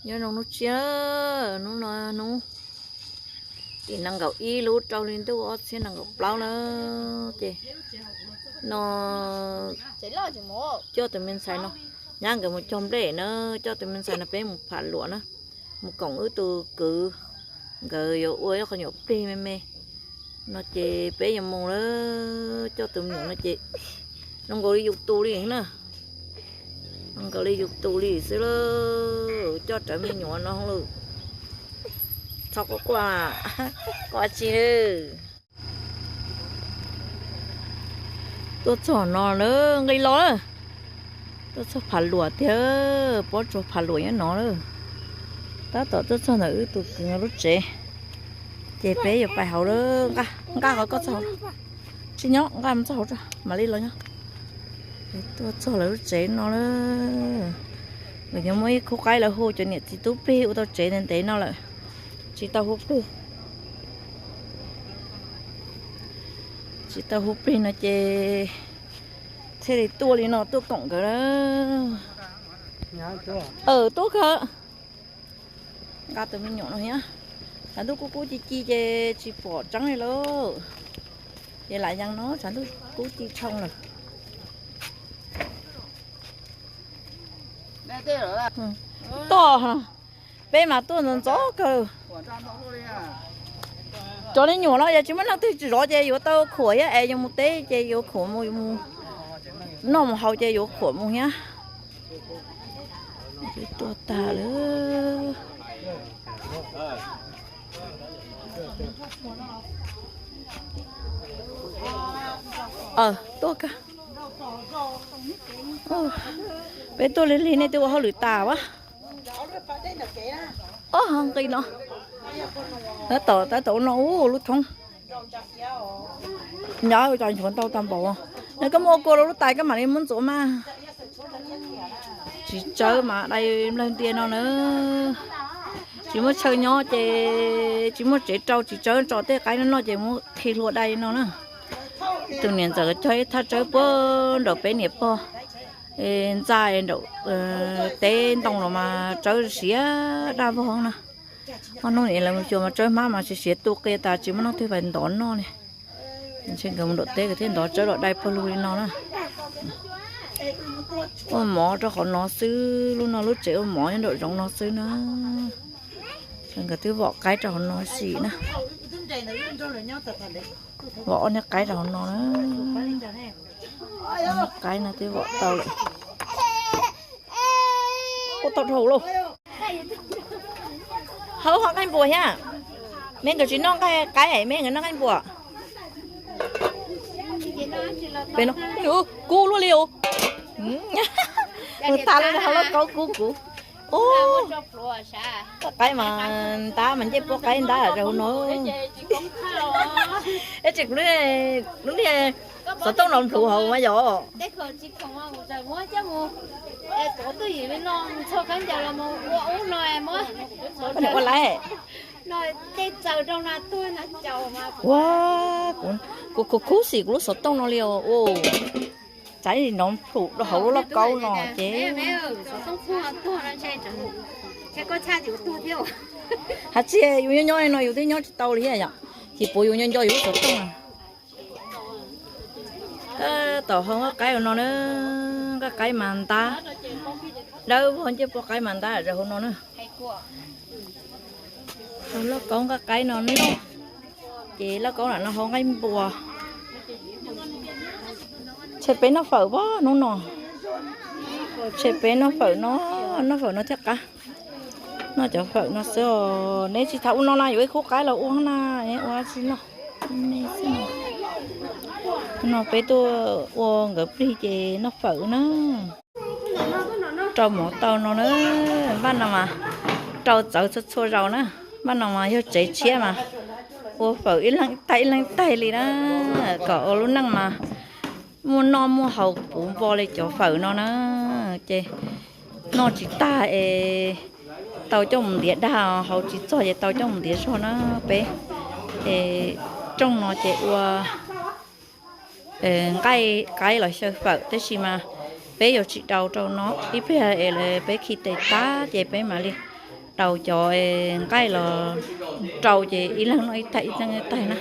Nyob zoo hnub tshiab, hnub no hnub tim nees nkaum ib lub rau hli ntuj ob txhiab nees nkaum plaub na. Ces no coj tus me ntxhais no, nyab nkawd mus cog nplej na, coj tus me ntxhais no peb mus pham luam na, mus koom wb tus kwv, nkawd yuav ua ib qho nyuam plig me me no ces peb yuav mus lawm. Coj tus me nyuam no ces zoo nkaus li yus tus li na, zoo nkaus li yus tus li xwb lauj. Coj rawv me nyuam no lawm, txhob quaj quaj, quaj tsi lawm. Tuaj txog no lawm, nqis los lawm. Tuaj txog pham luam tiag, pob tsuas pham luam nyob no lawm. Tab tom tuaj txog ntawm wb tus kwv lub tsev, ces peb yuav pais hauv lawm. Nqa, nqa qhov koj txog hauv, tsis nyob, nqa mus txog hauv tso mam li los nyob. Tuaj txog lawv lub tsev no lawm. Lawv yuav muaj ib khub qaib lawv hu cov niam txiv tub plig ua tau tsev ntev ntev no lawm, tsis tau hu plig. Tsis tau hu plig no ces thiaj li tuaj li no tuaj koom nkawd. Tuaj kawg. Nqa tus me nyuam no thiab. Tshav ntuj kub kub ci ci ces tsis pom tseeb li lauj. Ces lam yees no tshav ntuj kub ci tshoo lawm. Toj, peb mas tuaj ntxov ntxov kawg. Cov me nyuam no yog tsis muaj leej twg zov ces yuav tau khuam thiab es yuav mus teb ces yuav khuam mus, yuav mus noj mus haus ces yuav khuam mus thiab. Tuaj tag lawm. Tuaj kawg. Peb tuaj lig lig nej twb ua hauj lwm tas a. Ob, nqis no. Tab tom, tab tom ua no ub lub thoob. Nyob ua cov nchuav ntau tag npaum. Nws koj muab ua kua lub tais koj mam li muab ntxuav mas. Tsis tsawb mas dai nplawg ntia no na. Tsis muaj chaw nyob ces tsis muaj tsev rau, tsis tsawb tso tej qaib no noj ces muab khi hlua dai no na. Tus niam ntxawm cog ib thaj tsawb puag nraum peb niam pog ntxa nraum teb ntoo los mas tsawb siav daj vog na. Ob hnub lawv mus xyuas mas tsawb hmab mas siav siav tu qia tas tsis muaj leej twg pais ntov noj li. Ntshe nkawd mus nraum teb nkawd thiaj ntov tsawb los dai pawg lug li no na. Ua mov rau qhov no xwb, lub no lub tsev ua mov nyob nraum zoov no xwb na. Nkawd twb vom qaib rau qhov no sim na. Vom ob niag qaib rau qhov no na. Qaib no twb vom tau lawm. Kuj tau dhau lauj. Hau ho nqaij npua thiab. Me nkawd tsis noj nqaij qaib, me nkawd noj nqaij npua. Pem no, kub luaj li os. Mus tas li hauv lauj kaub kub kuv. Ub, qaib mas ntab mas ncej puab qaib ntab zas hauv no. Es tseem lub niag xov tooj no plhuav hauv mas yom. Ua laib. Ua, kuv, kuv khub xim kuv lub xov tooj no li os. Txav nov plhuav rau hauv lub lauj kaub no ces. Hais tsis yus nyob nyob li no yus twb nyob tsis tau li thiab yom. Tsis puas yus nco nco yus lub xov tooj. Tab tom hau nqaij qaib hauv no na, nqaij qaib mas ntab, dawb vog ncej puab qaib mas ntab zas hauv no na. Hau lauj kaub nqaij qaib no noj, ces lauj kaub lam no hau nqaij npua. Ntshe peb noj fawm pab hnub no, ntshe peb noj fawm no, noj fawm no thiaj qab. Noj cov fawm no xwb os. Neb tsis tham ua no na, yuav ib khub qaib los ua na, neb ua tsis noj. Me xwb no. No peb tuaj ua nkawd plig ces noj fawm na. Rau mov tau no na, npaj no mas rau txawv txhua txhua zaus na. Npaj no mas yog tsev tshiab mas ua fawm ib leeg ib taig ib leeg ib taig li na, kom ua lub neej mas muaj noj muaj haus puv npo li cov fawm no na. Ces noj tsis tag es tau coj mus ntiav dag, haus tsis txog ces tau coj mus ntiav zog na. Peb es rooj no ces ua nqaij qaib los xyaw fawm, tab sis mas peb yuav tsis daus rau no, ib pliag es peb khi tes tag ces peb mam li Rau cov nqaij los rau ces ib leeg noj ib taig ib leeg ib taig na.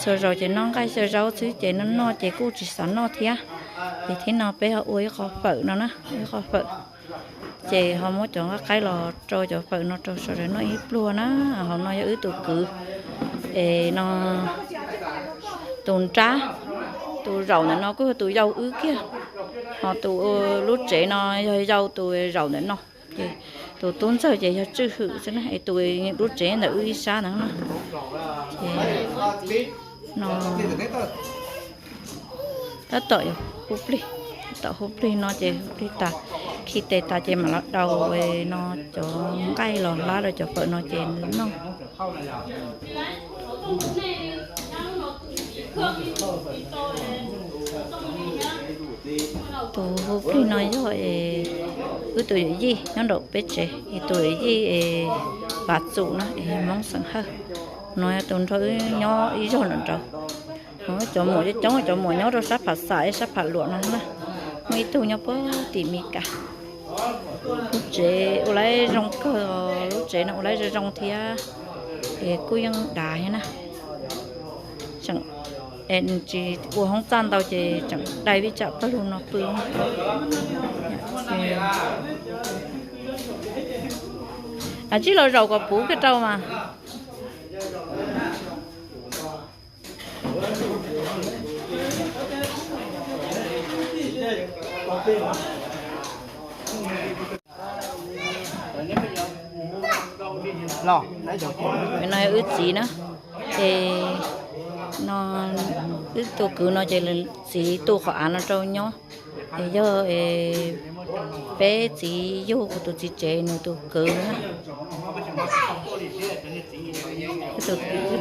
Xuas zaus ces noj nqaij xuas zaub xwb ces noj noj ces kuj tsis xav noj thiab. Ces thiab no peb ho ua ib qho fawm no na, ib qho fawm. Ces ho muab cov nqaij qaib los rau cov fawm no rau sawv daws noj ib pluag na. Hauv no yog wb tus kwv, es no tus nrab, tus zaum ntawm no kuj yog tus yau wb kiag. Ho tus lub tsev no yog yau tus zaum ntawm no. Ces tus tub ntxawg ces yog Tswj Hwm xwb na, es tus lub tsev ntawm wb ib sab ntawd na. Ces no tab tom yuav hu plig, tab tom hu plig no ces hu plig tas, khi tes tas ces mam los daus no cov nqaij los hlab rau cov fawm no ces nws noj. Tus hu plig no yog wb tus yawm yij nyob nraum peb tsev, es tus yawm yij es Vam Txum na, es yog Hmoob xeem Hawj. No yog tus nrog wb nyob ib zog nraum nraud. Cov muam coob coob, cov muam nyob rau sab Pham Xam, sab Pham Luam no na. Muaj ib tug nyob puag tim Mes Kas. Lub tsev ua laib zoo kawg, lub tsev no ua laib zoo zoo thiab, es kuj yeej dav thiab na. Tseem, es nws tsis ua hoob txaj ntau ces tseem dai vij tsam pawg lug no pw. Ab, tsij los zaum kom puv kiag rau mas. No wb txiv na, es no wb tus kwv no ces txiv tu qhov av no rau nyob. Es yog peb txiv yug kuv tus txiv tsev nws tus kwv na. Wb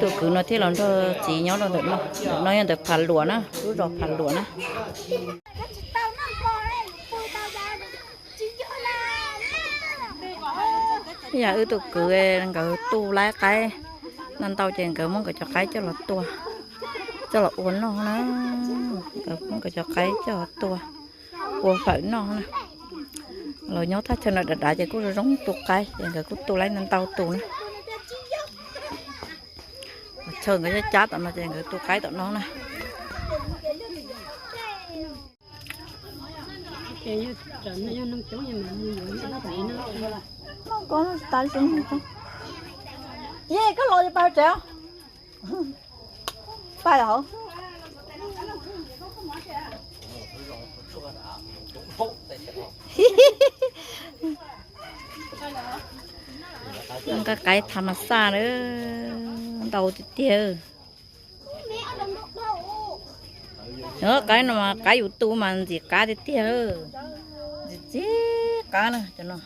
tus kwv no thiaj los nrog txiv nyob rau ntawm no. Ntawm no yog ntawm Pham Luam na, lub zos Pham Luam na. Yog wb tus kwv nkawd tu laib qaib no ntau ces nkawd muab nkawd cov qaib coj los tua, coj los ua noj na. Nkawd muab nkawd cov qaib coj los tua, ua fawm noj na. Los nyob thaj chaw no dav dav ces kuj zoo zoo tu qaib ces nkawd kuj tu laib ntau tus na. Chaw nkawd cab tom no ces nkawd tu qaib tom no na. Koj los pab tsev, pab hauv. Nqa qaib tha mas xaj na, ntau tiag tiag. Qaib no mas qaib yus tu mas ntxim qab tiag tiag. Ntxim txij qab na cov no.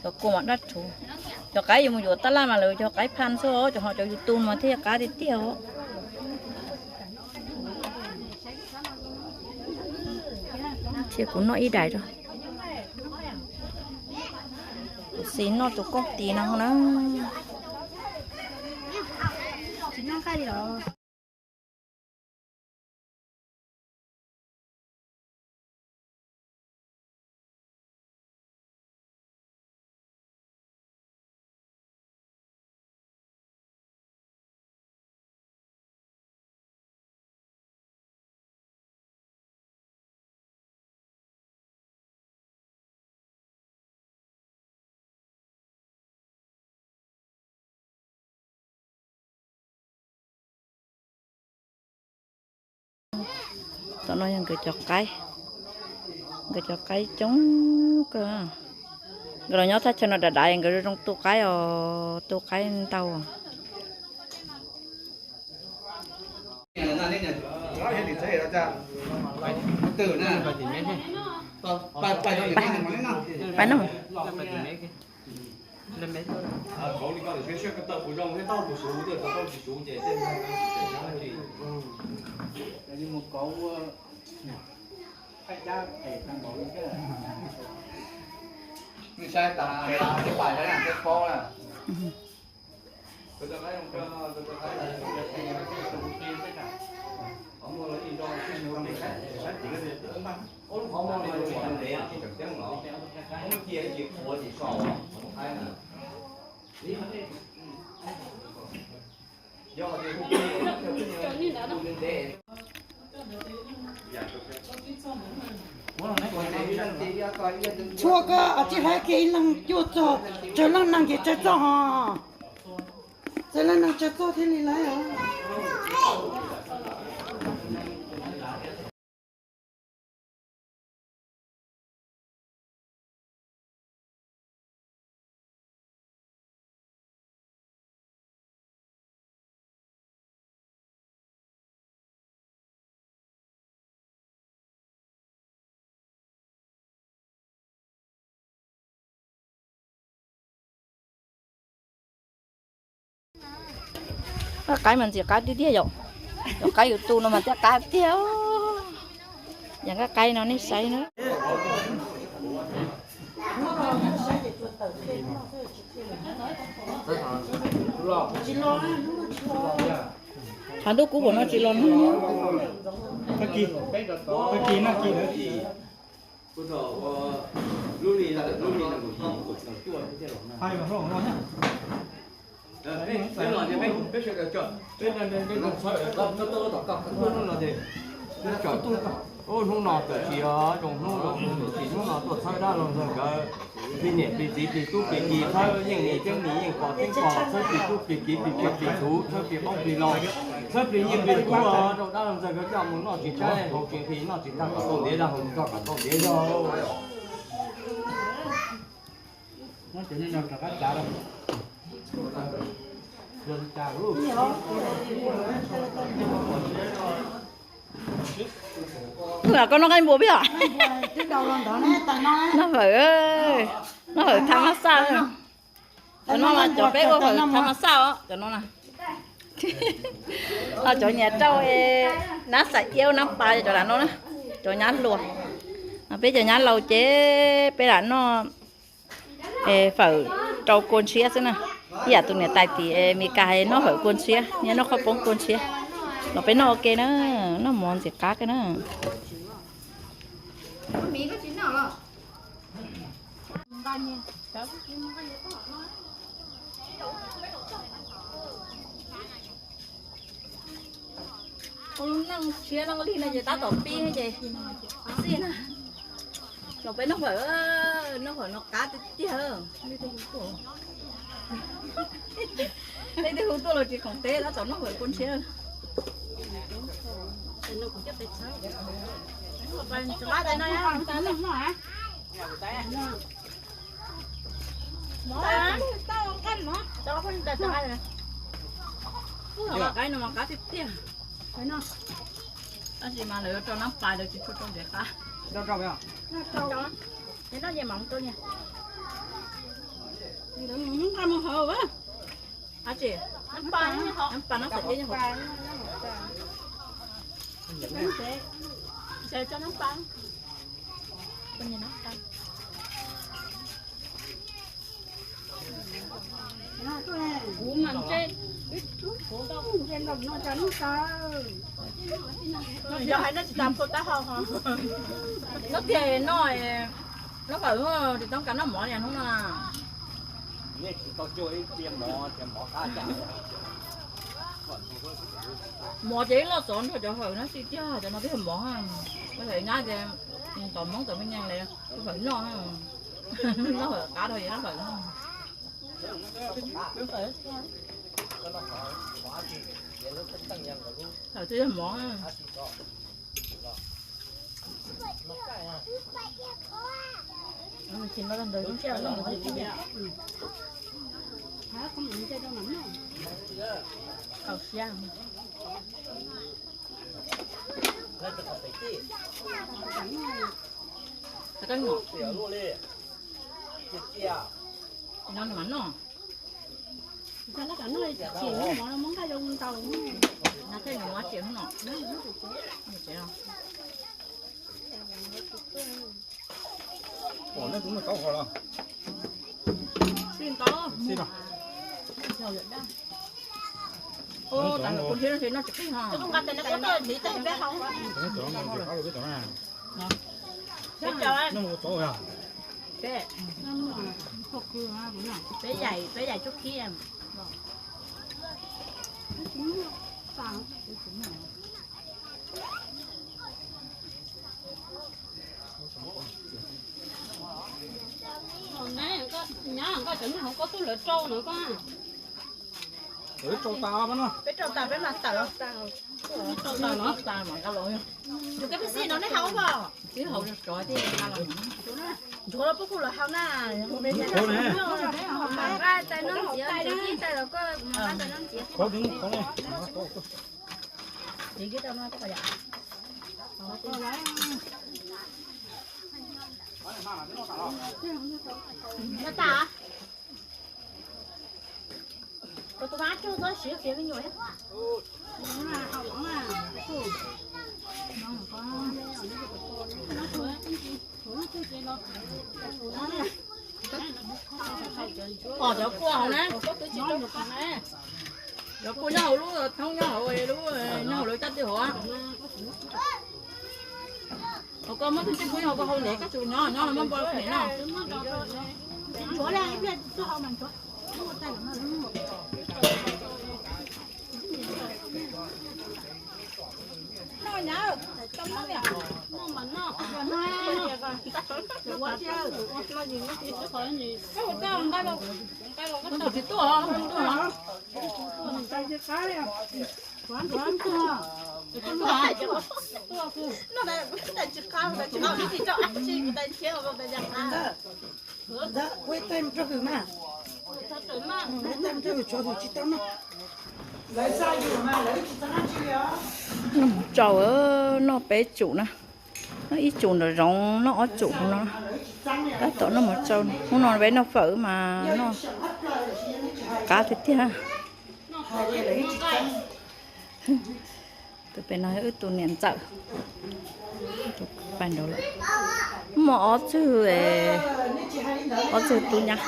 Cov kua mas dab rhuv. Cov qaib yus mus yuav tab laj mas lawv cov qaib phaj xwb, cov ho cov yus tu mas thiaj qab tiag tiag os. Cia kuv noj ib daim rau. Kuv xis noj tus kooj tis no na. Tom no yog nkawd cov qaib, nkawd cov qaib coob kawg. Nkawd los nyob thaj chaw no dav dav nkawd zoo tu qaib os, tu qaib ntau. Pais no. Saib tas, saib tas, saib tas, saib tas. Txhua koj tsis hais kiag ib leeg cuaj txog, tsawg leej neeg ces tsawg txoj ho. Tsawg leej neeg tsawg txoj thiaj li lawm. Qaib mas ntxim qab tiag tiag yom. Cov qaib yus tu no mas thiaj qab tiag. Yam nqaij qaib no nej saib na. Tshav ntuj kub npaum no tsis los nag. Tag kis, tag kis nag kis. Hnub no txawm tsis zoo hnub los txawm tsis hnub no tuaj txhawb dab laug ntxawg nkawd, plig niam plig txiv plig tub plig ki, txhawb yeej niam yeej txiv yeej pog yeej pog, txhawb plig tub plig ki plig tshua plig txhuv, txhawb plig qoob plig loo, txhawb plig nyiaj plig kub rau dab laug ntxawg nkawd coj mus noj tsis tshaib haus tsis nqhis, noj tsis tag kom tau ntiav zog, haus tsis tag kom tau ntiav zog. Koj noj qaib npua peb os? Noj fawm, noj fawm tham mas xaj. Cov no mas cov peb ua fawm tham mas xaj os cov no na. Cov nyiam rau nab xav iab nab pas cov lam noj na, cov nyab hluas. Peb cov nyab laus ces peb lam noj fawm rau kua ntshiab xwb na. Ib yam tus niam tais tim Meskas hais noj fawm kua ntshiab, nyias noj qhov poob kua ntshiab. Los peb noj ua ke na, noj mov ntxim qab kawg na. Ua lub neej tshiab leej lig no ces tab tom pib ces xij na. Los peb noj fawm, noj fawm no qab tiag tiag. Leej twg hu tuaj los tsis khoom teb, tab tom noj fawm kua ntshiab. Qaib no mas qab tiag tiag. Tab sis mas lawv yuav rau nab pas, lawv tsis tshua rau ntiav qab. Nab pas, nab pas no xav iab nyob hauv. Nyob hais noj tsis tas phua taub hau ho. Noj tiag noj, noj fawm tsis toob kas noj mov li hnub no. Mov ces ib loj xov nrog cov fawm no xij tiag, cov no twb yog mov. Ua fawm nyab ces tom Hmoob tom me nyeeg li, ua fawm noj, noj fawm qab rau yus noj fawm. Fawm twb yog mov. No mas noj. Pom nej tus muaj kaub hau los? Xij los. Ua tas kuv thiab no ces noj tsis qig ho. Noj mus txov yog. Peb, peb yaim, peb yaim tub khib. Nyab, koj cov nyuj hauv koj tuaj lawv rau no koj. Peb rau tas, peb mam tawm. Rau tas no. Tus kab peb xij no nej hau os. Ntsuav los puab kuj los hau na. Nqa tais no ntxiav, tais los koj nqa tais no ntxiav. Tus vab tsuag txob siav fiav me nyuam. Pom cov kua hauv na. Cov kua nyob hauv lub thoob, nyob hauv lub, nyob hauv lawv caj twb hauv. Hauv koj muab thoob caj kub, hauv koj hau ntev, koj tsis nyob nyob muab npo phem no. Tsis tuaj, tuaj. Noj mus tsau, noj peb tsum na. Noj ib tsum nraum zoov, noj ob tsum no. Tab tom noj mus tsau, hnub no peb noj fawm mas noj qab tiag tiag. Tus pem no wb tus niam ntxawm. Mus ob txwg, ob txwg tub nyab.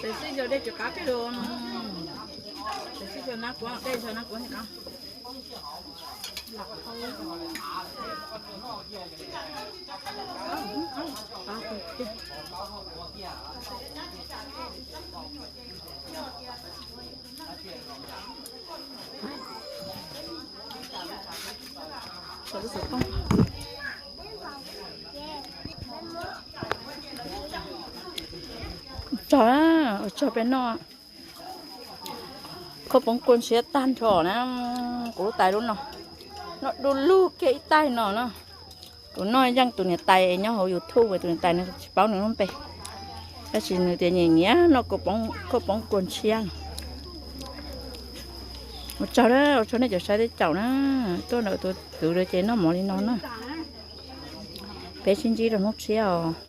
Pem xij xyaw dej tsis qab peb los, pem xij xyaw nab kuav, dej xyaw nab kuav thiaj qab. Txog, txog peb noj khaub poob kua ntshiab tag nrho na. Kuv lub tais lub no, noj du lug kiag ib tais no na. Kuv noj yeej tus niam tais nyob hauv YouTube, tus niam tais no tsis paub nws lub npe, tab sis nws tias nyiam nyiam noj khaub poob kua ntshiab. Ua tsaug, ua tsaug nej cov saib tej caum na, tuaj ntawm tus kwv lawv ces noj mov li no na. Peb sib ntsib rau hnub tshiab os.